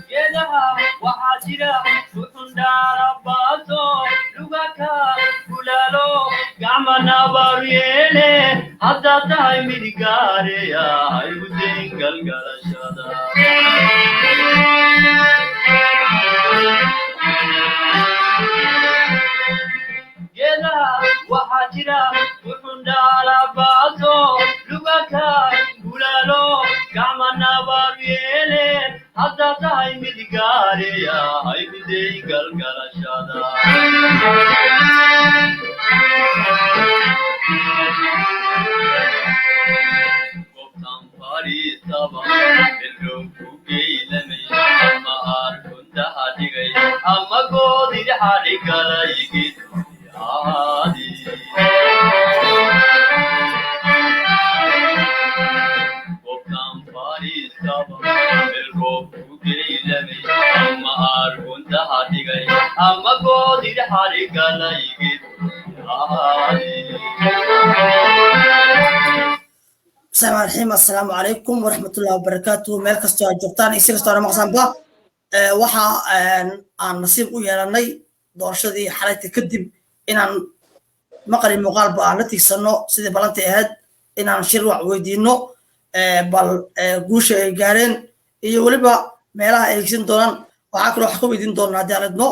Geedaha waxaa jira wuxundhaarabaaso lugaka gulaalo gacmana baaru yeele haddaad tahay midigaareya haygudayn galgalashada. Geedaha waxaa jira wuxundhaalabaaso lugaka gulaalo gacmana baaru yeele haddaad tahay midigaareya haygudayn galgalashada. Goobtaan fadhiistaba ilrow ku geylamay ama aarkuntaha dhigay ama goodid xadhigalay geedkaadi. Goobtaan fadhiistaba ilroob ku geylamay ama aarkuntaha dhigay ama goodid xadhigalay geedkaadi. Bismillahi raxiim. Assalaamu calaykum waraxmatullahi wabarakaatuhu. Meel kastoo aad joogtaan iyo si kastoo aad maqsanba, waxa aan nasiib u yeelanay doorashadii xalayta kadib inaan maqali muuqaalba aan la tiigsano sidii ballantii ahayd inaan Shirwac weydiino bal guusha ay gaareen iyo weliba meelaha ay higsan doonaan. Waxaa kaloo wax ka weydiin doonaa, haddii aan idmo,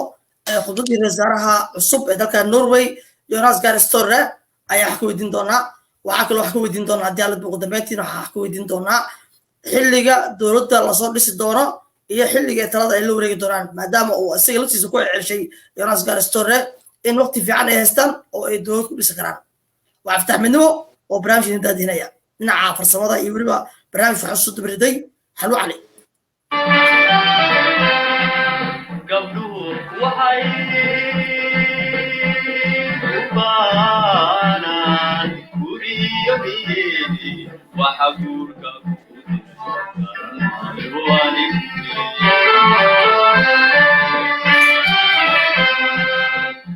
khudbaddii ra wasaaraha cusub ee dalka Norway, Jonas Gahr Støre, ayaa wax ka weydiin doonaa. Waxaa kaloo wax ka weydiin doonaa, haddii aan idmo, ugu dambeyntiina waxaa wax ka weydiin doonaa xilliga dowladda lasoo dhisi doono iyo xilliga talada ay la wareegi doonaan, maadaama uu isaga laftiisa ku celshay Jonas Gahr Støre in waqti fiican ay haystaan oo ay dowlad ku dhisi karaan. Waa Iftaax Midnimo oo barnaamij idin daadinaya. Dhinaca farsamada iyo weliba barnaamij waxaa soo dabriday Xalwo Cali. Gabdhuhu waxay ku baanaan guriyo miyeedi waxa guurka kugu diray garanaayo anigu.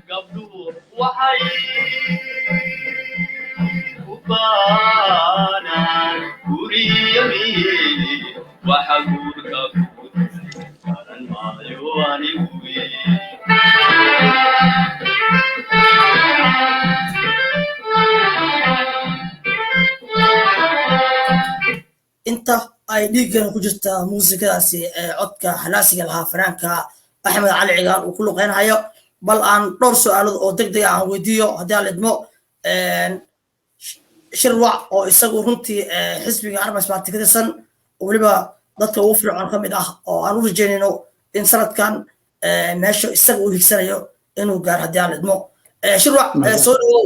Gabdhuhu waxay ku baanaan guriyo miyeedi waxa guurka kugu diray garan maayo anigu. Inta ay dhiiggan ku jirta muusikadaasi ee codka xalaasiga lahaa fanaanka Axmed Cali Cigaal uu ku luqeynhayo, bal aan dhowr su'aalood oo deg deg ah aan weydiiyo, haddii aan idmo, Shirwac oo isagu runtii xisbiga Arbeiderparti ka tirsan oo weliba dadka ugu fircoon ka mid ah oo aan u rajeynayno in sanadkan meesha isaga uu higsanayo inuu gaaro, haddii aan idmo. Shirwac, soo dhawow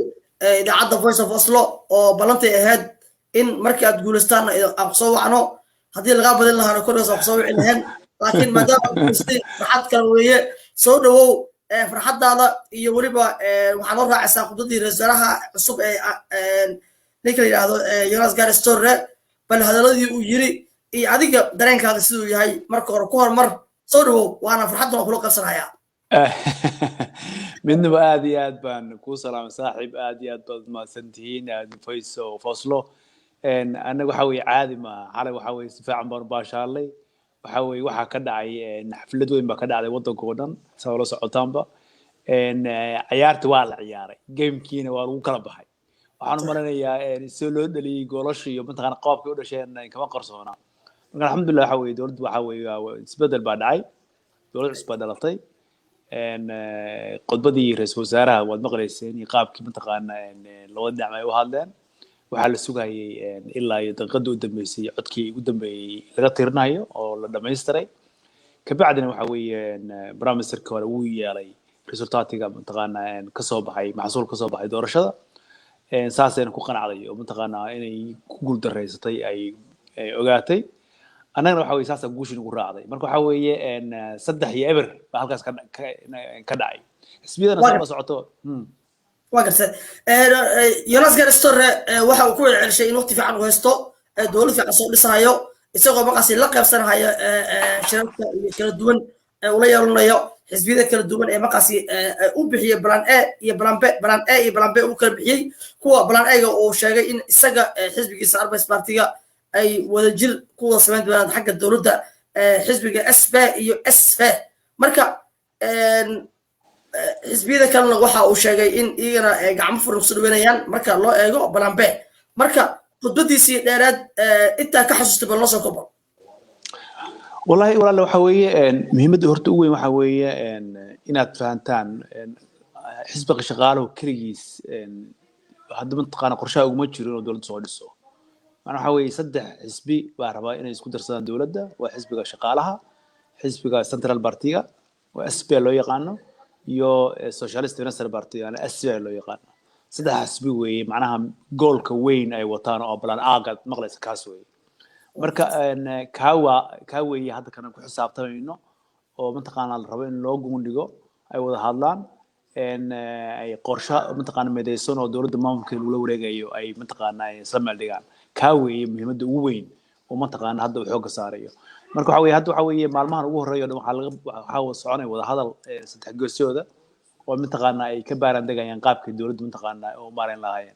idaacadda Voice of Oslo, oo ballantay ahayd in markii aad guulaystaan aan kusoo wacno, haddii lagaa badin lahaana korkaas aan kusoo wici lahayn, laakiin maadaama aad guulaystay farxad kale weeye. Soo dhawow. Farxaddaada iyo weliba waxaa noo raacaysaa khudbaddii ra-iisul wasaaraha cusub ee ninka la yidhaahdo Jonas Gahr Støre, bal hadaladii uu yiri iyo adiga dareenkaada siduu yahay marka hore ku hormar. Soo dhawow, waana farxaddan waan kula qabsanayaa. Midnaba aad iyo aad baan kuu salaamay, saaxiib. Aad iyo aad baad mahadsan tihiin Voice of Oslo. Annaga waxa weeye caadi maaha. Xalay waxa weeye si fiican baan u baashaalnay. Waxa weeye waxaa ka dhacay xaflad weyn baa ka dhacday waddanka oo dhan, saa ula socotaanba. Ciyaarta waa la ciyaaray, gamekiina waa lagu kala baxay. Waxaan u maleynayaa si loo dhaliyey goolasha iyo mataqaana qaabkay u dhasheen kama qarsoona. Marka alxamdulillah, waxa weeye dowladdu waxa weeye isbedel baa dhacay, dowlad cusub baa dhalatay. Khudbadii ra-iisul wasaaraha waad maqlayseen iyo qaabkii mataqaana labada dhinac ay u hadleen. Waxaa la sugayay ilaa iyo daqiiqadii u dambeysay codkii ugu dambeeyey laga tirinayo oo la dhamaystiray. Kabacdina waxa weeye prime ministerka hore wuu yeelay resultaatiga mataqaana kasoo baxay, maxsuul kasoo baxay doorashada. Saasayna ku qanacday oo mataqaana inay ku guuldareysatay ay ogaatay. Annagana waxa weye saasaa guushii nagu raacday. Marka waxa weeye 3-0 baa halkaas ka dhacay xisbiyadana soo la socoto. Waa gartay. Jonas Gahr Støre waxa uu ku celcelishay in waqti fiican uu haysto, dowlad fiican soo dhisayo. Isagoo markaasi la qaybsanhayo shirarka iyo kala duwan ula yeelanayo xisbiyada kala duwan ee markaasi u bixiyey plan A iyo plan B, plan A iyo plan B uu kala bixiyey. Kuwa plan A-ga uu sheegay in isaga xisbigiisa Arbeiderpartiga ay wadajir ku wada samayn doonaan xagga dowladda xisbiga SP iyo SV. Marka xisbiyada kalena waxa uu sheegay in iyagana gacmo furan kusoo dhaweynayaan marka loo eego plan B. Marka khudbadiisii dheeraad intaa ka xasuustay bal noo soo kobol. Wallahi walaal, waxa weeye muhiimadda horta ugu weyn waxa weeye inaad fahantaan xisbiga shaqaaluhu keligiis hadda mataqaana qorshaha uguma jiro inuu dowladda soo dhiso. Macnaa waxa weeye saddex xisbi baa rabaa inay isku darsadaan dowladda: waa xisbiga shaqaalaha, xisbiga central partiga oo SP loo yaqaano, iyo Socialist Venstre Party, yani SV loo yaqaano. Saddex xisbi weeye macnaha goolka weyn ay wataan oo plan A-ga maqlaysa kaas weeye. Marka kaa waa kaa weeye hadda kana ku xisaabtamayno oo mataqaanaa la rabo in loo gundhigo, ay wada hadlaan, ay qorshe mataqaana midaysan oo dowladda maamulkeeda lagula wareegayo ay mataqaana ay isla meel dhigaan. Kaa weeye muhiimadda ugu weyn oo mataqaana hadda uu xoogga saarayo. Marka waxa weeye hadda waxa weeye maalmahan ugu horreeya o dhan waxaa laga waxaa soconaya wada hadal saddex geesooda oo mataqaana ay ka baaraan degayaan qaabkii dowladda mataqaana u maareyn lahaayeen.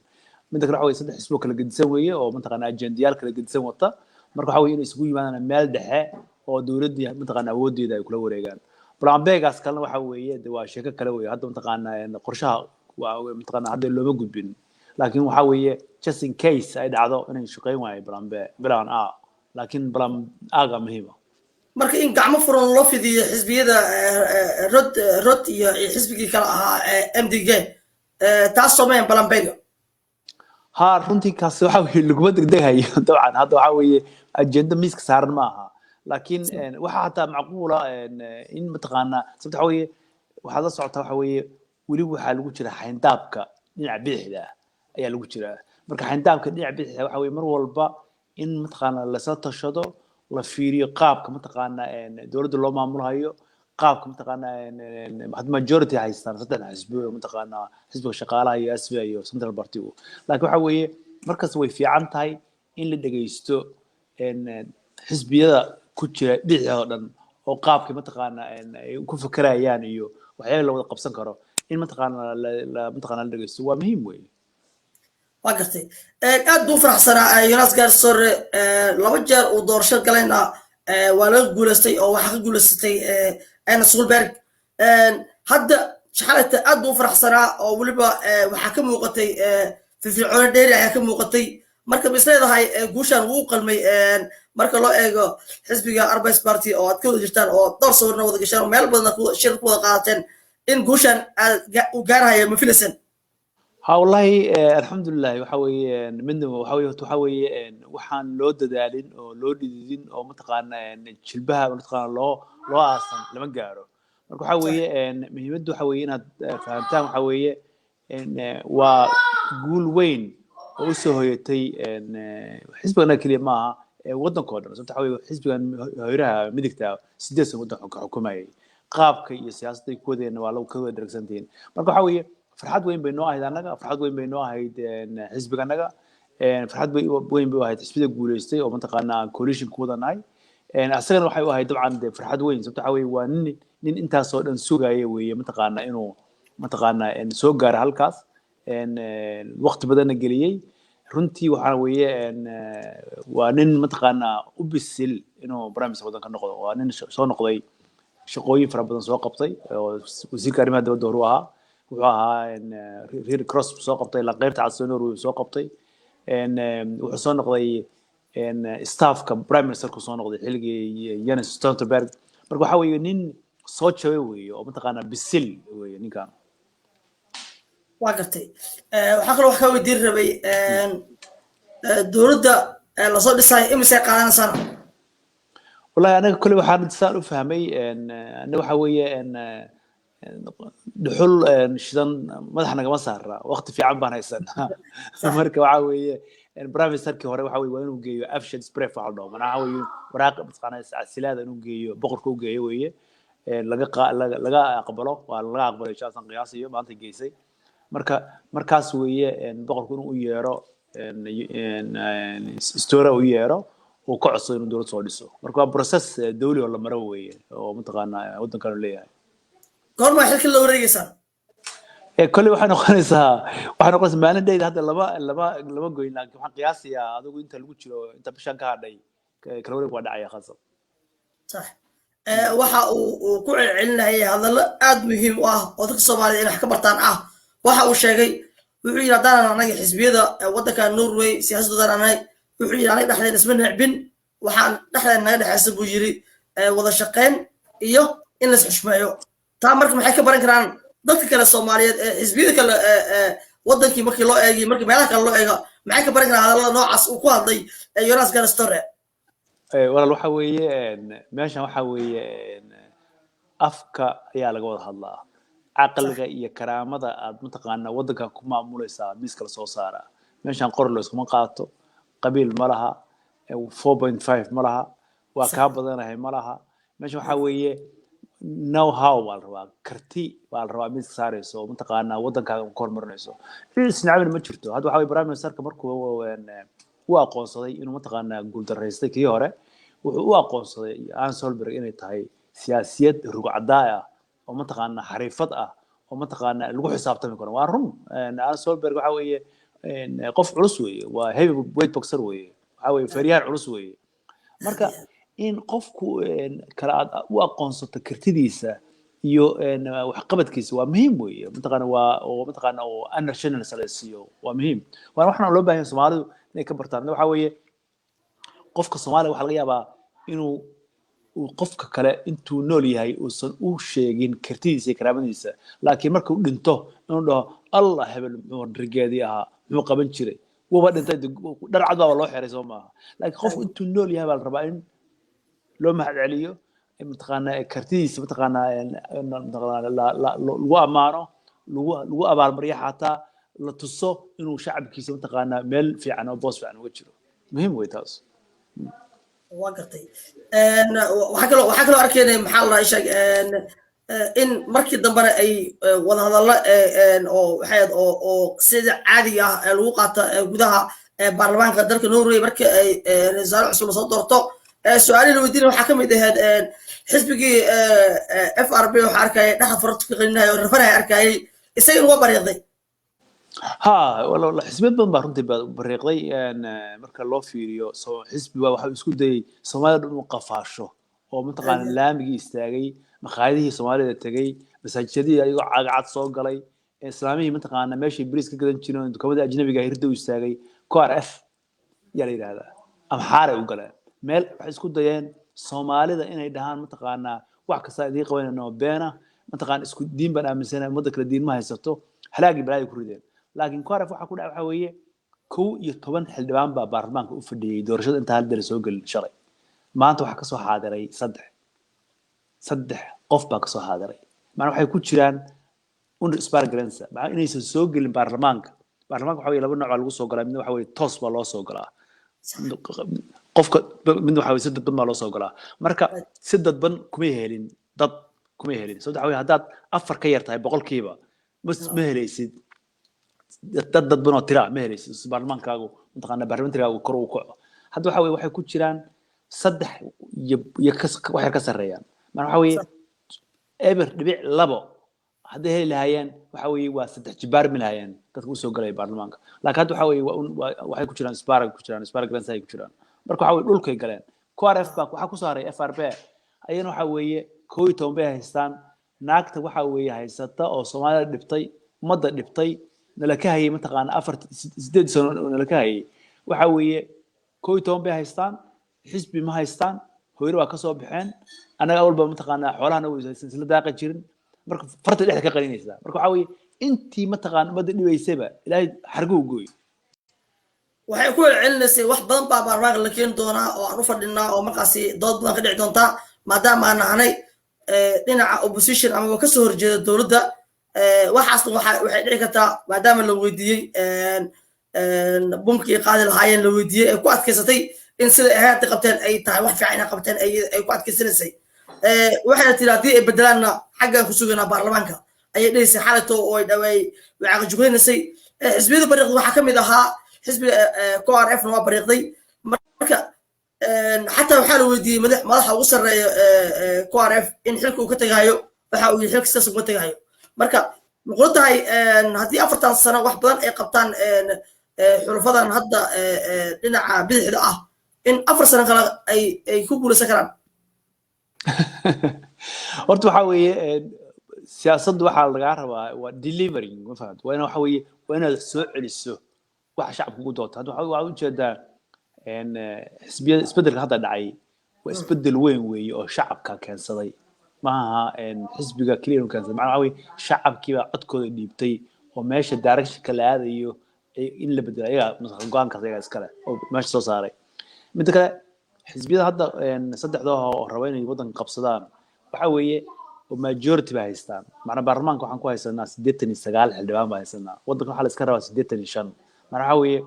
Midda kale waxa weye saddex xisbo kala gedisan weeye oo mataqaana ajendayaal kala gedisan wata. Marka waxa weye inay isugu yimaadaan meel dhexe oo dowladdii mataqaana awooddeeda ay kula wareegaan. Plan B-gaas kalena waxa weeye de waa sheeko kale weeye. Hadda mataqaana qorshaha waa mataqaana hadda looma gudbin, laakiin waxa weeye just in case ay dhacdo inay shaqeyn waayo plan B, plan A, laakiin plan A-ga muhiima. Marka in gacmo furan loo fidiyo xisbiyada Rødt iyo xisbigii kale ahaa MDG, taas soomayan plan B-ga? Ha, runtii kaasi waxa weye laguma degdegayo dabcan. Hadda waxa weeye agenda miiska saaran ma aha, laakiin waxa hataa macquula in mataqaana sababta waxa weeye waxaad la socotaa waxa weeye weli waxaa lagu jira xayndaabka dhinaca bidixda ah ayaa lagu jiraa. Marka xayndaabka dhinaca bidixda waxa weeye mar walba in mataqaana lasla tashado, la fiiriyo qaabka mataqaana dowladda loo maamulhayo, qaabka mataqaana had majority haystaan saddexda xisbi oo mataqaana xisbiga shaqaalaha iyo SV iyo central partigu. Laakiin waxa weeye markas way fiican tahay in la dhegeysto xisbiyada ku jira dhinaca oo dhan oo qaabka mataqaana ay ku fekerayaan iyo waxyaaba la wada qabsan karo in mataqaana mataqaana la dhegeysto waa muhiim weeye. Waa gartay. Aad buu u faraxsanaa Jonas Gahr Støre. Laba jeer uu doorasho galayna waa laga guuleystay oo waxaa ka guuleysatay Erna Solberg. Hadda xalayta aad buu u faraxsanaa oo weliba waxaa ka muuqatay firfircooni dheeri ayaa ka muuqatay. Marka ma isleedahay guushan wuu u qalmay marka loo eego xisbiga Arbeiderparti oo aad ka wada jirtaan oo dhowr sawirna wada gasheen oo meel badanna shir ku wada qaadateen, in guushan aad uu gaarahayo ma filaysan? Ha, wallahi alxamdulilah. Waxa weeye midna waxa weeye horta waxa weeye waxaan loo dadaalin oo loo dhididin oo mataqaana jilbaha mataqaana loo aasan lama gaaro. Marka waxa weeye muhiimaddu waxa weeye inaad fahamtaan waxa weeye waa guul weyn oo usoo hoyatay xisbigana keliya maaha, waddanka oo dhan. Sababta waxa weeye xisbigan hoyraha midigta 8 sano waddanka ka xukumayay, qaabka iyo siyaasadda ay ku wadeen waa lagu ka wada dhergsantihiin. Marka waxa weeye farxad weyn bay noo ahayd annaga, farxad weyn bay noo ahayd xisbiganaga, farxad weyn bay u ahayd xisbida guuleystay oo mataqaana aan coalition ku wadanahay. Asagana waxay u ahayd dabcan dee farxad weyn, sababta waxa weeye waa nin intaasoo dhan sugaya weeye mataqaana inuu mataqaana soo gaaro halkaas, waqti badanna geliyey. Runtii waxaa weeye waa nin mataqaana u bisil inuu prime minister waddanka noqdo. Waa nin soo noqday, shaqooyin fara badan soo qabtay oo wasiirka arrimaha dibadda horu ahaa, wuxuu ahaa Røde Kors soo qabtay, Laanqeyrta Cas Norway soo qabtay, wuxuu soo noqday staffka prime ministerku soo noqday xilligii Jens Stoltenberg. Marka waxa weeye nin soo jabay weeye oo mataqaana bisil weeye ninkan. Waa gartay. Waxaa kaloo wax kaa weydiin rabay dowladda lasoo dhisayo imisay qaadanaysaana? Wallahi anaga kole waxaan saan u fahmay anaga waxa weeye dhuxul shidan madaxa nagama saara, waqti fiican baan haysanaa. Marka waxa weeye prime ministerkii hore waxa weye waa inuu geeyo avskedsbrev waxa la dhaho, macnaha waxa weeye waraaq mataqaana iscasilaada inuu geeyo, boqorka u geeyo weeye, laga laga aqbalo. Waa laga aqbalay shaasan qiyaasayo maanta geysay. Marka markaas weeye boqorku inuu u yeero Støre, u yeero. Uu ka codsado inuu dowlad soo dhiso. Marka waa process dawli oo la maro weeye oo mataqaanaa waddankanu leeyahay. Goormaa xilka la wareegeysaan? Kolley waxay noqonaysaa maalin dhayda. Hadda lama goyn, laakiin waxaan qiyaasayaa adigu inta lagu jiro, inta bishan ka hadhay, kala wareeg waa dhacaya khasab. Sax. Waxa uu ku celcelinayay hadallo aad muhiim u ah oo dadka Soomaalida inay wax ka bartaan ah. Waxa uu sheegay, wuxuu yidhi, haddaanan anaga xisbiyada waddanka Norway siyaasadoodan anahay, wuxuu yidhi, anaga dhexdeen isma necbin, waxaan dhexdeen naga dhexaysa, buu yidhi, wada shaqayn iyo in la isxushmeeyo. Taa marka maxay ka baran karaan dadka kale Soomaaliyeed ee xisbiyada kale ee waddankii markii loo eegay, markii meelaha kale loo eego, maxay ka baran karaan hadallada noocaas uu ku hadlay Jonas Gahr Støre? Walaal, waxa weeye meeshan waxa weeye afka ayaa laga wada hadlaa. Caqliga iyo karaamada aad mataqaanaa waddanka ku maamulaysaa miiska la soo saaraa. Meeshan qor la iskuma qaato, qabiil ma laha, 4.5 ma laha, waa kaa badanahay ma laha. Meeshan waxa weeye know how baa la rabaa, karti baa la rabaa miiska saarayso oo mataqaanaa waddankaaga ku horumarinayso. Cid isnacabina ma jirto. Hadda waxa weye prime ministerka markuu u aqoonsaday inuu mataqaanaa guuldaraystay kii hore, wuxuu u aqoonsaday Erna Solberg inay tahay siyaasiyad rugcadaa ah oo mataqaanaa xariifad ah oo mataqaanaa lagu xisaabtami karo. Waa run, Erna Solberg waxa weeye qof culus weeye, waa heavy weight boxer weeye, waxa weeye feeryahan culus weeye. Marka in qofku kale aad u aqoonsato kartidiisa iyo waxqabadkiisa waa muhiim weeye, mataqaana waa oo mataqaana oo national salaysiiyo waa muhiim. Waana waxaan loo baahan yahay Soomaalidu inay ka bartaan. Waxa weeye qofka Soomaaliga waxaa laga yaabaa inuu uu qofka kale intuu nool yahay uusan u sheegin kartidiisa iyo karaamadiisa, laakiin markuu dhinto inuu dhaho, "Allah, hebel muxuu rigeedii ahaa, muxuu qaban jiray, wuuba dhintay, dhar cad baaba loo xiray." Soo maaha? Laakiin qofku intuu nool yahay baa la rabaa in loo mahad celiyo, mataqaanaa kartidiisa mataqaanaa mataqaanaa lagu ammaano, lagu abaalmariyo, xataa la tuso inuu shacabkiisa mataqaanaa meel fiican oo boos fiican uga jiro. Muhiim wey taas. Waa gartay. Waxaa kaloo arkaynay, maxaa la dhahaa, sheeg, in markii dambena ay wadahadallo oo waxay ahayd oo sida caadiga ah ee lagu qaata gudaha baarlamaanka dalka Norway markii ay ra'iisul wasaare cusub lasoo doorto. Su-aalihii la weydiinaya waxaa ka mid ahayd xisbigii FrP. Waxaa arkayay dhexda farta ka qaninaya oo rafanaya arkayay, isagana waa bariiqday. Ha, wala xisbiyad badan baa runtii bariiqday. Marka loo fiiriyo, so xisbi baa waxa uu isku dayay Soomaalida dhan inuu qafaasho oo mataqaana laamigii istaagay, makhaayadihii Soomaalida tegay, masaajidadii ayagoo cagacad soo galay, islaamihii mataqaana meeshii bariis ka gadan jireen, dukaamada ajnabiga hirda u istaagay. KrF yaa la yidhahdaa, Amxaaray u galeen meel. Waxay isku dayeen Soomaalida inay dhahaan mataqaanaa wax kasta idiin qabanayna oo beena, mataqaana isku diin baan aaminsanahay, ummadda kale diin ma haysato. Halaagii balaayay ku rideen. Laakiin KrF waxaa ku dhacay waxaa weeye 11 xildhibaan baa baarlamaanka u fadhiyey doorashada inta hal dara soo gelin shalay. Maanta waxaa kasoo xaadiray saddex qof baa kasoo xaadiray. Macnaa waxay ku jiraan under sperregrense, macnaa inaysan soo gelin baarlamaanka. Baarlamaanka waxa weye laba nooc baa lagu soo galaa. Midna waxa weye toos baa loo soo galaa qofka, midna waxa weye si dadban baa loo soo galaa. Marka si dadban kuma helin, dad kuma helin. Sababta waxa weye haddaad 4 ka yar tahay boqolkiiba ma helaysid dad dadban oo tira ma helaysid si baarlamaankaagu mataqaana baarlamentarigaagu kor u kaco. Hadda waxa weye waxay ku jiraan saddex iyo wax yar ka sarreeyaan. Macnaa waxa weeye 0.2 hadday heli lahaayeen, waxa weeye waa saddex jibaar mi lahaayeen dadka usoo galaya baarlamaanka. Laakiin hadda waxa weeye waa waxay ku jiraan sperre, ku jiraan sperregrense ay ku jiraan. Marka waxa weye dhulkay galeen. KrF baa waxaa kusoo haray FrP, ayagana waxa weeye 11 bay haystaan. Naagta waxa weeye haysata oo Soomaalida dhibtay, ummadda dhibtay, nala ka hayay mataqaana 4 8 sano nala ka hayay, waxa weeye 11 bay haystaan, xisbi ma haystaan, hooyro waa kasoo baxeen. Annaga awalba mataqaanaa xoolahana way isla daaqi jirin. Marka farta dhexda ka qaninaysaa. Marka waxa weeye intii mataqaana ummadda dhibaysayba Ilaahay xarguhu gooy. Waxay ku celcelinaysay wax badan baa baarlamaanka la keeni doonaa oo aan u fadhinaa oo markaasi dood badan ka dhici doontaa, maadaama aan nahnay dhinaca opposition amaba kasoo horjeeda dowladda. Waxaasna waxay dhici kartaa, maadaama la weydiiyey bumkii qaadi lahaayeen la weydiiyey, ay ku adkaysatay in sida ay hadda qabteen ay tahay wax fiican inay qabteen ay ku adkaysanaysay. Waxayna tiri haddii ay bedelaanna xaggaan ku sugaynaa baarlamaanka, ayay dhehaysay xalayto oo ay dhawaay way caqajuglaynaysay. Xisbiyada bariiqda waxaa ka mid ahaa xisbiga KrF na waa bariiqday. Marka Xataa waxaa la weydiiyey madaxa ugu sarreeya KrF in xilka uu ka tegahayo. Waxa uu yidhi xilka sidaas uguma tegahayo. Marka muxuu tahay haddii 4tan sano wax badan ay qabtaan xulufadan hadda dhinaca bidixda ah, in 4 sano kale ay ku guulaysan karaan? Horta waxaa weeye, siyaasaddu waxaa lagaa rabaa waa delivering, ma fahamta? Waa ina waxa weeye waa inaad soo celiso waxa shacabka ugu doonta. Hadda waxaa ujeedaa xisbiyada, isbeddelka hadda dhacay waa isbeddel weyn weeye oo shacabka keensaday. Maaha xisbiga keliya inuu keensaday, macnaha waxaa weeye shacabkii baa codkooda dhiibtay oo meesha directionka la aadayo in la bedelo ayagaa go-aankaas ayagaa iskale oo meesha soo saaray. Midda kale, xisbiyada hadda saddexda oo raba inay waddanka qabsadaan waxa weeye oo majority bay haystaan. Macnaa baarlamaanka waxaan ku haysanaa 89 xildhibaan baa haysanaa. Waddanka waxaa la iska rabaa 85. Macnaa waxaa weeye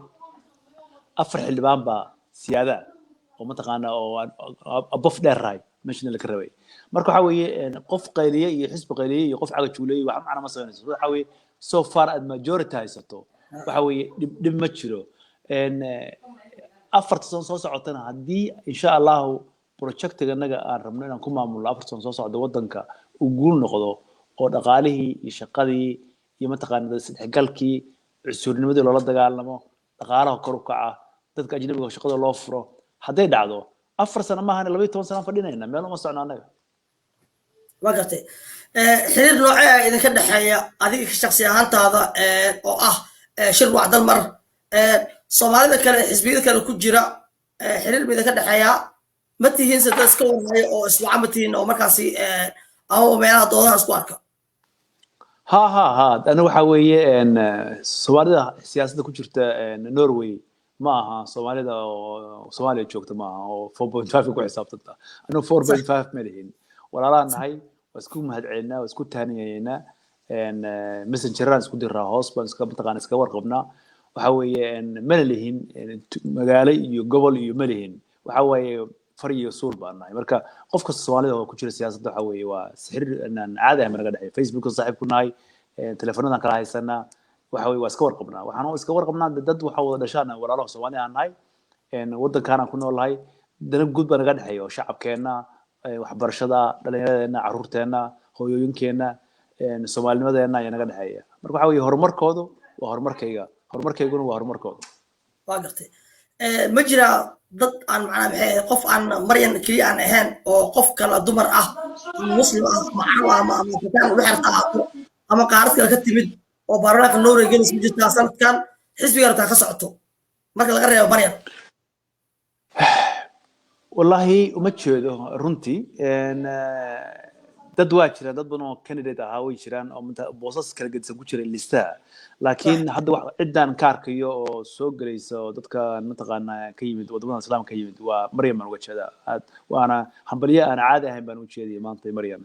4 xildhibaan baa siyaada oo mataqaana oo above dheer rahay meeshana la ka rabay. Marka waxa weeye qof qayliye iyo xisbi qayliye iyo qof caga juuleeye wax macna ma samaynayso. Waxa weeye so far aad majority haysato, waxa weeye dhib ma jiro. 4ta sano soo socotana, haddii insha Allahu projectiga annaga aan rabno inaan ku maamulno 4 sano soo socda waddanka uu guul noqdo oo dhaqaalihii iyo shaqadii iyo mataqaana isdhexgalkii, cusurnimadii loola dagaalamo, dhaqaalaha kor u kaca, dadka ajnabiga shaqada loo furo, hadday dhacdo 4 sano maahan, 12 sano fadhinayna, meel uma socno annaga. Waa gartay. Xiriir noocee ah idinka dhexeeya adiga shaksi ahaantaada oo ah Shirwac Dalmar, Soomaalida kale, xisbiyada kale ku jira? Xiriir ba idinka dhexeeya? Ma tihiin se dad iska warhaya oo iswaca ma tihiin oo markaasi ama meelaha doodaha isku arka? Ha ha ha, ana waxa weeye Soomaalida siyaasadda ku jirta Norway ma aha Soomaalida oo Soomaaliya joogta ma aha oo 4.5 ku xisaabtanta. Anigu 4.5 ma lihin. Walaalaan nahay, waa isku mahadcelinaa, waa isku taaniyeynaa, messengeraan isku diraa, hoos baan iska mataqaana iska warqabnaa. Waxa weeye mana lihin magaalo iyo gobol iyo ma lihin. Waxa weeye far iyo suul baan nahay. Marka qof kasta Soomaalida oo ku jira siyaasadda waxa weeye waa xiriir aan caadi ahayn naga dhexeeya. Facebooka saaxiib ku nahay, teleefanadaan kala haysanaa. Waxa weeye waa iska warqabnaa. Waxaan iska warqabnaa dad waxa wada dhashaan, walaalaha Soomaali aan nahay, waddankaan ku noolahay, dana guud baa naga dhexeeya oo shacabkeenna, waxbarashada dhalinyaradeenna, carruurteenna, hooyooyinkeenna, Soomaalinimadeenna ayaa naga dhexeeya. Marka waxa weeye horumarkoodu waa horumarkayga, horumarkayguna waa horumarkooda. Waa gartay. Ma jiraa dad aan macnaa maxay ahayd qof aan Maryan keliya aan ahayn oo qof kale dumar ah ama Muslim ah ama Carab ah ama Afrikaan ugu xerta ahaato ama qaarad kale ka timid oo baarlamaanka Norway gelis ma jirtaa sanadkan, xisbiga rabtaa ka socoto, marka laga reebo Maryan? Wallahi uma jeedo runtii. Dad waa jiraan, dad badan oo candidate ahaa way jiraan oo boosas kala gedisan ku jira listaha, laakiin hadda wax ciddaan ka arkayo oo soo gelaysa oo dadka mataqaana ka yimid wadamada Islaamka ka yimid waa Maryam baan uga jeedaa. Aad waana hambalyo aan caadi ahayn baan u jeediyay maanta Maryam,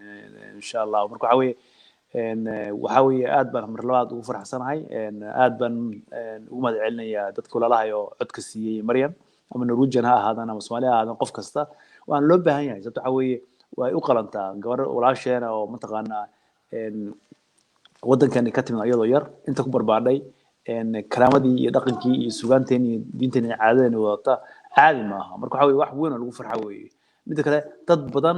insha Allah. Marka waxa weeye aad baan mar labaad ugu faraxsanahay, aad baan ugu mahad celinayaa dadka walaalahay oo codka siiyey Maryam, ama Norwegian ha ahaadaan ama Soomaali ha ahaadaan, qof kasta waan loo baahan yahay, sababto waxa weeye way u qalantaa gabar walaasheena oo mataqaanaa waddankani ka timid iyadoo yar inta ku barbaadhay, karaamadii iyo dhaqankii iyo sugaanteeni iyo diinteeni iyo caadadeeni wadata. Caadi maaha. Marka waxa weye wax weyn oo lagu farxa weeye. Midda kale, dad badan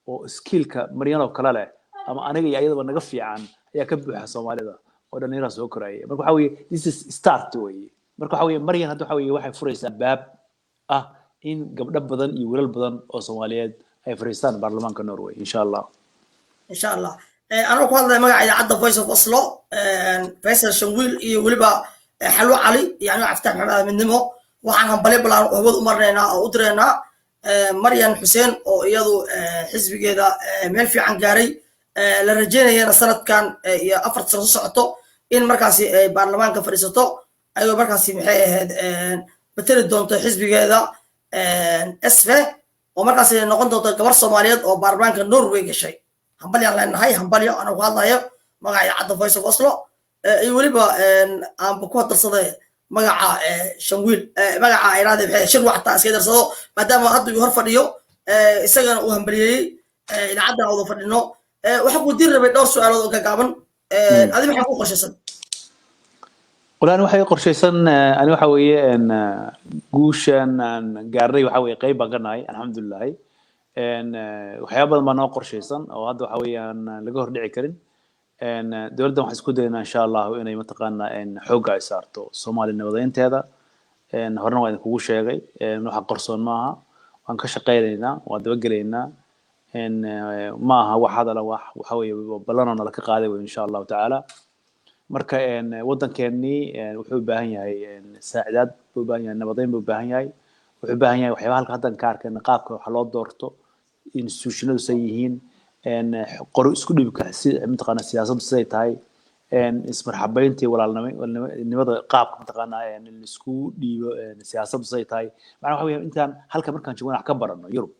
oo skillka Maryan oo kale leh ama aniga iyo ayadaba naga fiican ayaa ka buuxa Soomaalida oo dhalinyarada soo koraya. Marka waxa weye this is start weye. Marka waxa weye Maryan hadda waxa weye waxay furaysaa baab ah in gabdho badan iyo wiilal badan oo Soomaaliyeed ay fariistaan baarlamaanka Norway, insha Allah. Insha Allah. Anoo ku hadlaya magaca idaacadda Voice of Oslo, Faisal Shanwiil iyo weliba Xalwo Cali iyo anigo Cabditax Maxamed Aadan Midnimo, waxaan hambalyo balaan hawada u marnaynaa oo u diraynaa Maryan Xuseen oo iyadu xisbigeeda meel fiican gaaray, la rajeynayana sanadkan iyo 4ta sano soo socoto in markaasi ay baarlamaanka fadhiisato, ayagoo markaasi maxay ahayd mateli doonto xisbigeeda SV, oo markaasi noqon doonto gabar Soomaaliyeed oo baarlamaanka Norway gashay. Hambalyaan leenahay, hambalyo. Anoo ku hadlayo magaca idaacadda Voice of Oslo iyo weliba aanba ku darsaday magaca Shanwiil, magaca iraade maxay Shirwac taa iska darsado, maadaama hadda uu hor fadhiyo, isagana uu hambaliyeeyey, idaacaddan wada fadhino. Waxaan ku diri rabay dhowr su-aalood oo gagaaban. Adi maxaa ku qorshaysan? Wallahi waxay qorshaysan, ani waxa weeye guushan aan gaarnay waxa weeye qayb baan ka nahay, alxamdulilahi. Waxyaaba badan baa noo qorshaysan oo hadda waxa weeye aan laga hordhici karin. Dowladdan waxaan isku daynaa, insha Allahu, inay mataqaana xoogga ay saarto Soomaaliya nabadeynteeda. Horena waa idinkugu sheegay, waxa qarsoon maaha. Waan ka shaqaynaynaa, waan dabagelaynaa. Ma aha wax hadala, wax waxa weeye ballanoo nala ka qaaday wey, insha Allahu tacaala. Marka waddankeennii wuxuu u baahan yahay saacidaad buu u baahan yahay, nabadeyn buu u baahan yahay, wuxuu u baahan yahay waxyaabaha halka haddan ka arkayna, qaabka waxa loo doorto, institutionadu say yihiin, qori isku dhibka si mataqaana, siyaasaddu siday tahay, ismarxabeyntii, walaalnimada, qaabka mataqaana laisku dhiibo, siyaasaddu siday tahay. Macnaha waxa weeye intaan halka markaan joogno wax ka barano Yurub.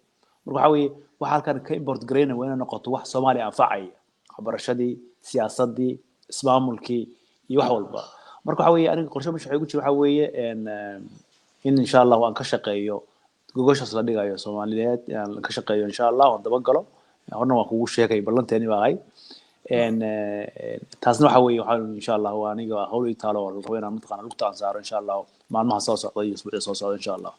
Marka waxa weeye waxa halkan ka import garayna waa inay noqoto wax Soomaaliya anfacaya, waxbarashadii, siyaasaddii, ismaamulkii iyo wax walba. Marka waxa weeye aniga qorshe meesha igu jira waxa weeye in insha Allahu aan ka shaqeeyo gogoshaas la dhigayo Soomaaliyeed, aan ka shaqeeyo, insha Allah, aan dabagalo. Horna waan kugu sheegay, ballanteeni baa ahay. Taasna waxa weeye waxaa insha Allah waa aniga hawl ii taalo oo la rabo inaan mataqaana lugta aan saaro, insha Allah, maalmaha soo socda iyo usbuucyada soo socda, insha Allah.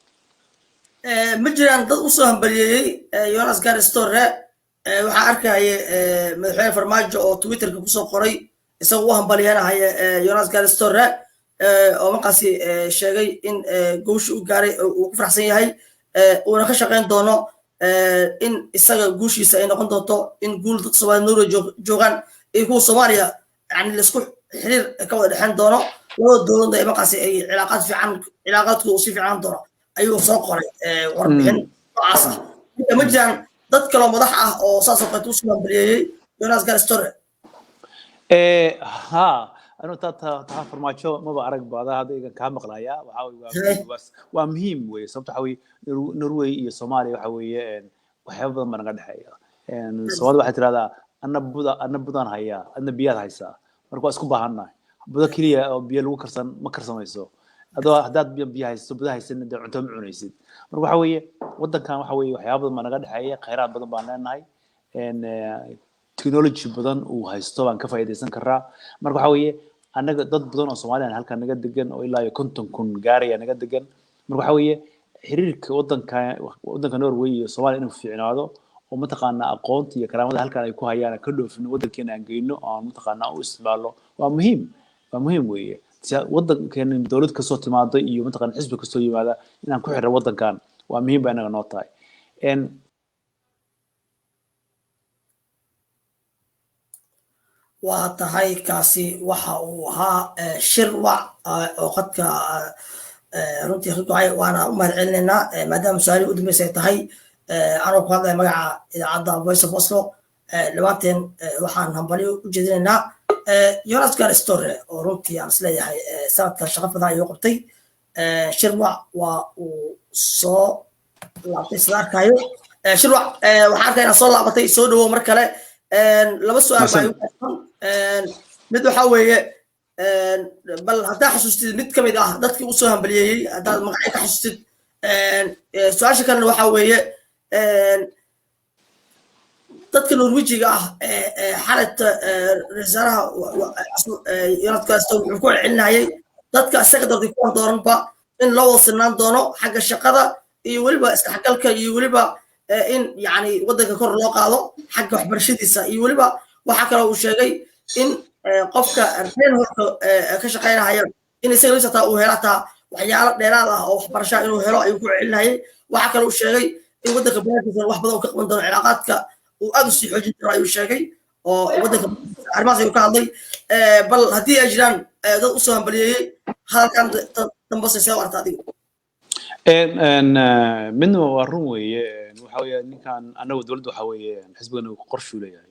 Ma jiraan dad usoo hambaliyeeyey Jonas Gahr Støre? Waxaan arkaya madaxweyne Farmaajo oo Twitterka kusoo qoray isagoo u hambalyanahaya Jonas Gahr Støre, oo markaasi sheegay in guusha u gaaray uu ku faraxsan yahay, uuna ka shaqayn doono in isaga guushiisa ay noqon doonto in guul dadka Soomaliya Norway joogaan iyo kuwa Soomaaliya, yani laisku xiriir ka wada dhexeyn doono labada dowladna, ay markaasi ay cilaaqaad fiican, cilaaqaadku uu sii fiicnaan doono ayuu soo qoray warbixin noocaas ah. Marka ma jiraan dad kaloo madax ah oo saas oo kaleeto usoo hambaliyeeyey Jonas Gahr Støre? Ha, anu taa taa Farmaajo maba arag ba, adaa hadda igan kaa maqlaya. Waxa waa muhiim weye, sababta waxa weye Norway iyo Soomaaliya waxa weeye waxyaaba badan baa naga dhexeeya. Soomaalida waxay tirahdaa, "Anna buda, anna budaan hayaa, adna biyaad haysaa." Marka waa isku baahannahay. Budo keliya oo biyo lagu karsan ma karsamayso. Adoo haddaad biyo haysto, budo haysan, dee cunto ma cunaysid. Marka waxa weeye waddankan waxa weeye waxyaaba badan baa naga dhexeeya, khayraad badan baan leenahay, technology badan uu haysto baan ka faa'iidaysan karaa. Marka waxa weeye annaga dad badan oo Soomaaliyan halkan naga degan oo ilaa iyo 50,000 gaaraya naga degan. Marka waxa weeye xiriirka waddanka Norway iyo Soomaaliya inuu fiicnaado oo mataqaanaa aqoonta iyo karaamada halkan ay ku hayaan ka dhoofino, waddankeena aan geyno oo aan mataqaanaa u isticmaalno, waa muhiim, waa muhiim weeye. Waddankeena dowlad kasoo timaado iyo mataqaana xisbi kasoo yimaada inaan ku xirro waddankan waa muhiim ba inaga noo tahay. Waa tahay, kaasi waxa uu ahaa Shirwac oo qadka runtii ka go'ay, waana u mahad celinaynaa. Maadaama su-aalihii u dambeysay ay tahay, anoo ku hadlaya magaca idaacadda Voice of Oslo, dhammaanteen waxaan hambalyo u jeedinaynaa Jonas Gahr Støre oo runtii aan isleeyahay sanadkan shaqo badan ayuu qabtay. Shirwac waa uu soo laabtay sida arkayo. Shirwac, waxaan arkaya inaad soo laabatay, soo dhawow mar kale. Laba su-aal baa igu kasan. Mid waxaa weeye, bal haddaa xasuustid mid ka mid ah dadkii usoo hambaliyeeyey, haddaad magacyo ka xasuustid. Su-aasha kalena waxaa weeye, dadka Norwejiga ah xalata wasaaraha Jonas Gahr Støre wuxuu ku celcelinayay dadka isaga dartay kuwan dooranba in loo wada sinaan doono xagga shaqada iyo weliba isdhexgalka iyo weliba in yani waddanka kor loo qaado xagga waxbarashadiisa, iyo weliba waxaa kaloo uu sheegay in qofka renholka ka shaqaynahaya in isaga laftiisa uu helo hataa waxyaalo dheeraad ah oo waxbarasha inuu helo ayuu ku celinayay. Waxaa kaloo uu sheegay in waddanka banaankiisa wax badan uu ka qaban doono, cilaaqaadka uu aad u sii xoojin doono ayuu sheegay, oo waddanka arrimahaas ayuu ka hadlay. Bal haddii ay jiraan dad usoo hambaliyeeyey hadalkan dambase, see u aragta adigu? Midna waa run weeye. Waxa weeye ninkan anagu dowladda waxa weeye xisbigan qorshuu leeyahay.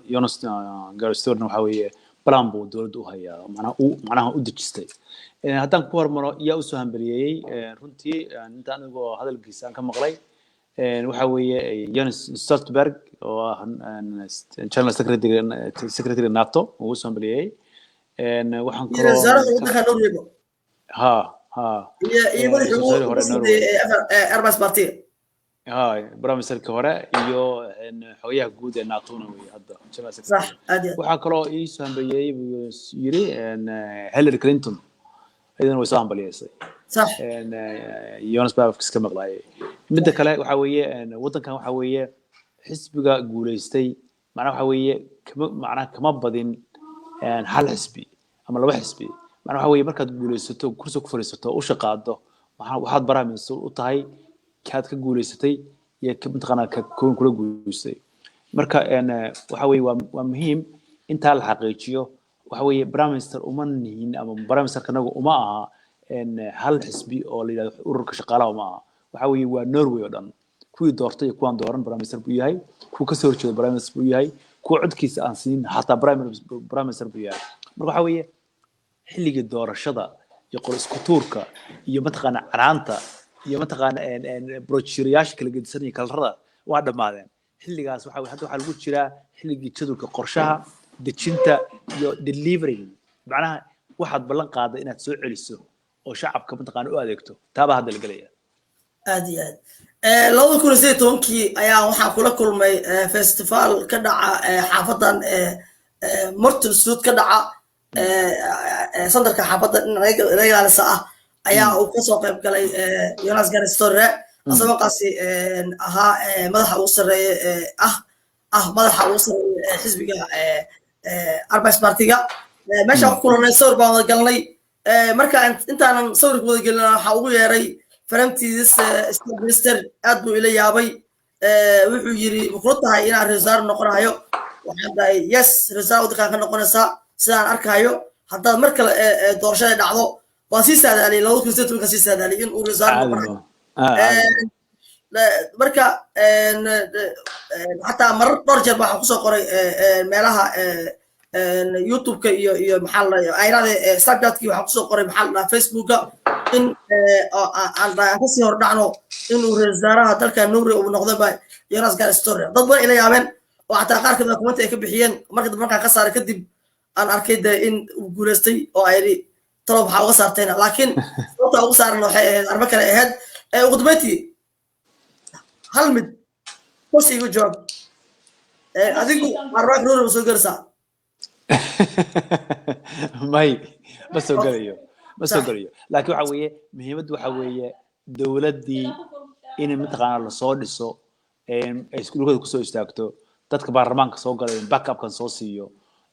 Jonas Gahr Størena waxa weeye plan buu dowladda u hayaa, macnaha u macnaha u dejistay. Haddaan ku hormaro yaa usoo hambaliyeeyey, runtii inta anigoo hadalkiisa aan ka maqlay waxa weeye Jens Stoltenberg oo ah general secretary NATO uu usoo hambaliyeeyey. Waxaan kaloo wasaaraha waddanka Norway. Ha ha. Iyo madaxii ugu hore sarreeyay ee Arbeiderpartiet. Hay, prime ministerka hore iyo xogayaha guud ee NATO-na wey hadda general Sax. Secretary. Aad iyo aad. Waxaa kaloo ii soo hambalyeeyey buu yiri Hillary Clinton, iyadana way soo hambaliyeysay. Jonas baa ka maqlaayay. Midda kale waxa weeye waddankan waxa weeye xisbiga guuleystay, macnaha waxa weeye kama, macnaha kama badin hal xisbi ama laba xisbi. Macnaha waxa weeye markaad guuleysato, kursi ku fadhiisato, u shaqaado, waxaad prime minister u tahay kaad ka guuleysatay iyo ka mataqaanaa ka kuwan kula guuleystay. Marka waxa weeye waa muhiim intaa la xaqiijiyo. Waxa weeye prime minister uma nihin ama prime ministerka anagu uma aha hal xisbi oo la yidhahdo ururka shaqaalaha uma aha. Waxa weeye waa Norway oo dhan, kuwii doortay iyo kuwaan dooran prime minister buu yahay, kuwa kasoo horjeeda prime minister buu yahay, kuwa codkiisa aan siin xataa prime minister buu yahay. Marka waxa weeye xilligii doorashada iyo qor isku tuurka iyo mataqaana canaanta iyo mataqaana brochure-yaasha kala gedisan iyo kalarada waa dhammaadeen xilligaas. Waxa hadda waxaa lagu jiraa xilligii jadwalka qorshaha dejinta iyo delivering, macnaha waxaad ballan qaaday inaad soo celiso oo shacabka mataqaana u adeegto. Taabaa hadda la gelaya. Aad iyo aad. 2018-kii ayaa waxaan kula kulmay festival ka dhaca xaafadan Mortensrud, ka dhaca centerka xaafadda dhinaca ilaalisa ah, ayaa uu kasoo qayb galay Jonas Gahr Støre, asagoo markaasi ahaa madaxa ugu sarreeya ah madaxa ugu sarreeya ee xisbiga Arbeidspartiga. Meeshaan ku kulanay, sawir baan wada galnay. Marka intaanan sawirka wada gelin waxaa ugu yeeray "Fremtidens statsminister". Aad buu ila yaabay. Wuxuu yiri, "Ma kula tahay inaan ra-iisul wasaare noqonayo?" Waxaan dhahay, "Yes, ra-isul wasaare waddankaan ka noqonaysaa sidaan arkayo haddaad mar kale doorashada dhacdo." Waan sii saadaaliyay, 2018-ka sii saadaaliyay in uu ra-isul wasaare Caadi noqonayo. ma ah, caadi. Marka xataa marar dhowr jeer baa waxaan kusoo qoray meelaha YouTube-ka iyo maxaa la dhahay ayraade Snapchat-ki, waxaan kusoo qoray, maxaa la dhahaa, Facebooka, in oo aan dhahay aan kasii hor dhacno inuu ra-iisul wasaaraha dalka Norway uu noqdo ba Jonas Gahr Støre. Dad badan ila yaabeen oo xataa qaar kamid a comment ay ka bixiyeen. Marka dambe markaan ka saaray kadib aan arkay de in uu guuleystay oo ay idhi, "Talo maxaa uga saartayna?" Laakiin sababta ugu saarana waxay ahayd arrimo kale ahayd. Ugu dambeyntii hal mid bas igu jawaab. Adigu baarlamaanka Norway ma soo gelaysaa? May, ma soo gelayo, ma soo gelayo. Laakiin waxa weeye muhiimaddu waxa weeye dowladdii in mataqaana lasoo dhiso, ay iskuulkooda kusoo istaagto, dadka baarlamaanka soo galay backupkan soo siiyo,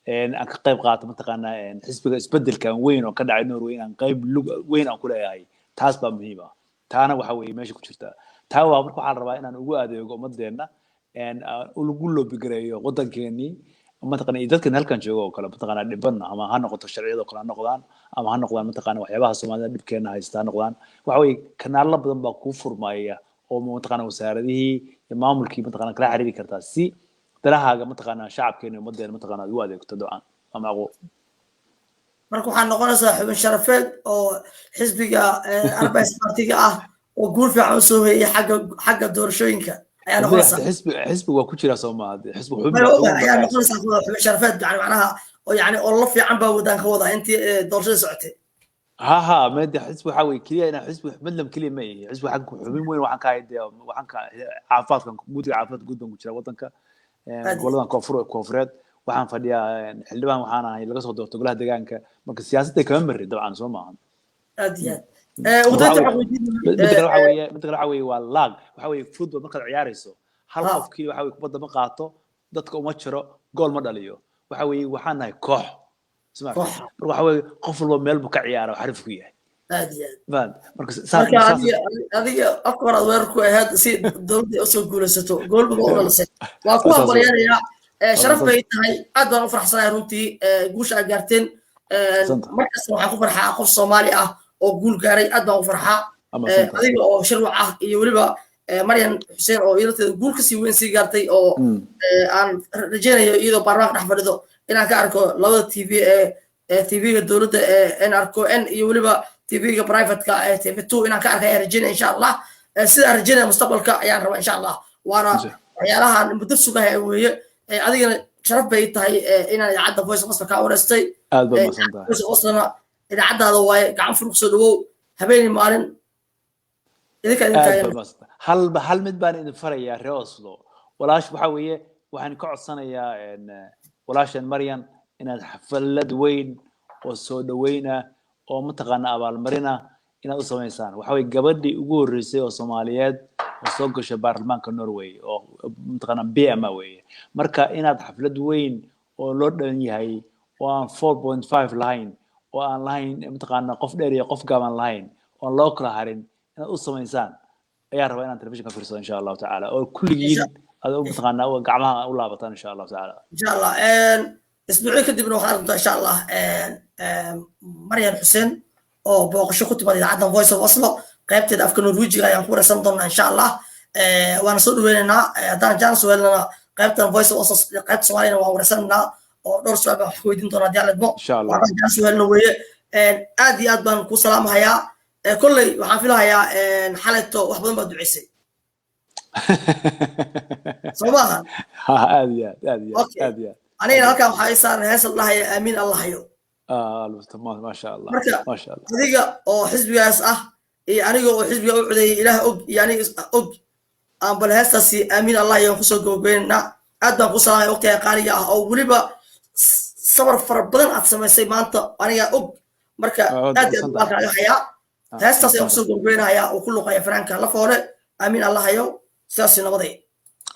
aan ka qayb qaato mataqaana xisbiga isbedelkan weyn oo ka dhacay Norway inaan qayb lug weyn aan ku leeyahay. Taas baa muhiim ah. Taana waxa weeye meesha ku jirta taa waa marka waxaa la rabaa inaan ugu adeego ummadeenna, aan lagu lobby gareeyo waddankeenii mataqaana iyo dadkan halkan jooga oo kale mataqaana dhibanna, ama ha noqoto sharciyada oo kale ha noqdaan, ama ha noqdaan mataqaana waxyaabaha Soomaalida dhibkeena haysta ha noqdaan. Waxa weeye kanaalo badan baa kuu furmaya oo mataqaana wasaaradihii iyo maamulkii mataqaana kala xiriiri kartaa si danahaaga mataqaana shacabkeena iyo ummaddeena mataqaana aad ugu adeegto. Dabcan waa macquul. Marka waxaa noqonaysaa xubin sharafeed oo xisbiga Arbeidspartiga ah oo guul fiican usoo hoyay xagga doorashooyinka ayaa noqonaysaa. Xisbiga waa ku jira soo maaha? Xisbiga xubin May baa ogahay, xubin ayaa baa noqonaysaa xubin sharafeed, yani macnaha oo yani oo la fiican baa wadaan ka wadaa intii doorashada socotay. Ha, mada xisbi waxa weeye keliya inaan xisbi madlam keliya ma ihi. Xisbi waxaan ku xubin weyn waxaan ka ahay dee waxaan ka caafimaadkan, guddiga caafimaadka guud baan ku jiraa waddanka Aad. Goladan koonfureed waxaan fadhiyaa xildhibaan waxaan ahay laga soo doorto golaha deegaanka. Marka siyaasadda kama marin dabcan, soo maahan? Aad iyo aad. Ugu dambeyntii waxaan weydiin Midda kale waxa weeye, midda kale waxa weeye waa lag, waxa weeye football markaad ciyaarayso hal qof kii waxa weeye kubadda ma qaato, dadka uma jiro, gool ma dhaliyo. Waxa weeye waxaan nahay koox. Isma Koox. Marka waxa weeye qof walba meel buu ka ciyaara oo xariif ku yahay. Aad iyo aad. Fahant? Marka saas Marka adiga afka hore aad weerar ku ahayd si dowladda ay usoo guulaysato, goolba u dhalisay. Waa ku Saas weeye. hambalyanayaa. Sharaf bay tahay, aad baan u faraxsanahay runtii guusha aad gaarteen. Santa. Markasta waxaan ku farxaa qof Soomaali ah oo guul gaaray, aad baan u farxaa. Ama santa. Adiga oo Shirwac ah iyo weliba Maryan Xuseen oo iyadateeda guul kasii weyn sii gaartay oo aan rajaynayo iyadoo baarlamaanka dhex fadhido inaan ka arko labada TV ee TV-ga dowladda ee NRK N iyo weliba TV-ga private-ka ee TV 2 inaan ka arkay ayaan rajaynaya insha Allah. Sidaan rajaynaya mustaqbalka ayaan rabaa insha Allah, waana waxyaalahan muddo sugahay weeye. Adigana sharaf bay tahay inaan idaacadda Voice of Oslo kaa wareystay. Aad baad mahadsan tahay. Voice of Oslona idaacaddaada waaye, gacan furug soo dhawow, habeenii maalin idinka idin Aad taagan. baad mahadsan tahay. Halba hal mid baan idin farayaa, reer Oslo. Walaash waxa weeye, waxaan ka codsanayaa walaashan Maryan inaad xaflad weyn oo soo dhaweyn ah oo mataqaana abaalmarin ah inaad u samaysaan. Waxa weye gabadhii ugu horreysay oo Soomaaliyeed oo soo gasha baarlamaanka Norway oo mataqaana BM weeye. Marka inaad xaflad weyn oo loo dhan yahay oo aan 4.5 lahayn, oo aan lahayn mataqaana qof dheer iyo qof gaaban lahayn, oo aan loo kala harin, inaad u samaysaan ayaa rabaa inaan telefishinka fiirsado, insha Allahu tacaala, oo kulligiin aad u mataqaana gacmaha u laabataan, insha Allahu tacaala. Insha Allah, isbuucyo kadibna waxaan arki doontaa, insha Allah, Maryan Xuseen oo booqasho ku timaada idaacadda Voice of Oslo qaybteeda afka Norwejiga ayaan ku wareysan doonaa, insha Allah. Waana soo dhaweynaynaa. Haddaan chance helnana, qaybtan Voice of Oslo qaybta Soomaaliyana waan wareysanaynaa oo dhowr su-aal baan wax ka weydiin doonaa, haddii Alla idmo. Insha Allah. Haddaan chance helno weeye. Aad iyo aad baan ku salaamahayaa. Kolley waxaan filahayaa xalayto wax badan baad duceysay, soo maaha? Ha, aad iyo aad, aad iyo aad. Okay. Aad iyo aad. Anigana halkan waxaa ii saaran hees la dhahaya "Aamiin Allah hayo". Ah, maasha Allah. Marka maasha Allah. Adiga oo xisbigaas ah iyo aniga oo xisbiga u codeeyay, Ilaah og iyo aniga og, aan bal heestaasi "Aamiin Allah" ayaan kusoo gabagabaynaynaa. Aad baan ku salaamaya waqtiga qaaliga ah oo weliba sabar fara badan aad samaysay maanta, aniga og. Marka Waad aad iyo aad mahadsantahay. baan kaaga hayaa. Heestaas ayaan kusoo gabagabaynayaa oo ku luqaya fanaanka La Foole, "Aamiin Allah hayo". Sidaas nabaday.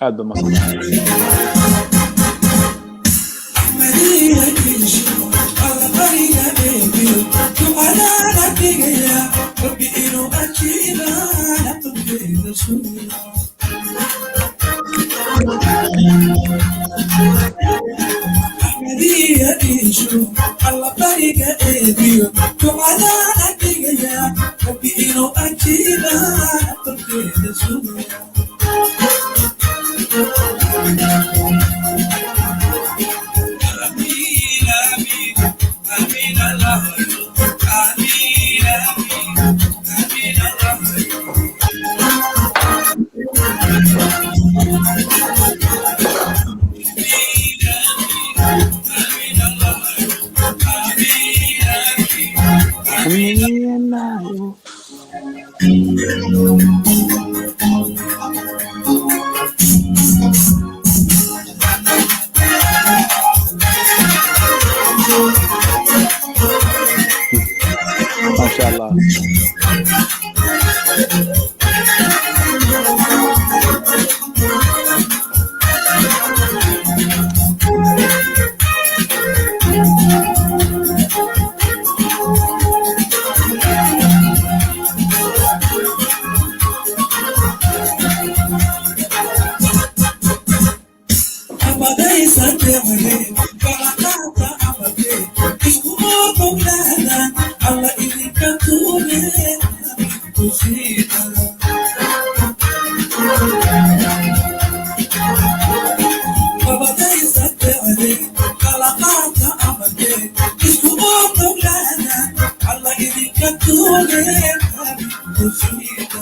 Aad ba mahadsantahay. Rabbi inuu ajiibaan aqalkeeda sugo. Axmediya iishu Alla bariga eebiyo ducadaana dhigaya, Rabbi inuu ajiibaan aqalkeeda sugo. Amiin, amiin, amiin Allah. Amiin, amiin, amiin Allah. Amiin, amiin, amiin Allah. Amiin, amiin. Amiin. Maasha Allah. Amadaysan jecleen balaqaata amadee isku oogoglaada Alla idinka tuure kusiida. Amadaysan jecleen balaqaata amadee isku oogoglaada Alla idinka tuure kusiida.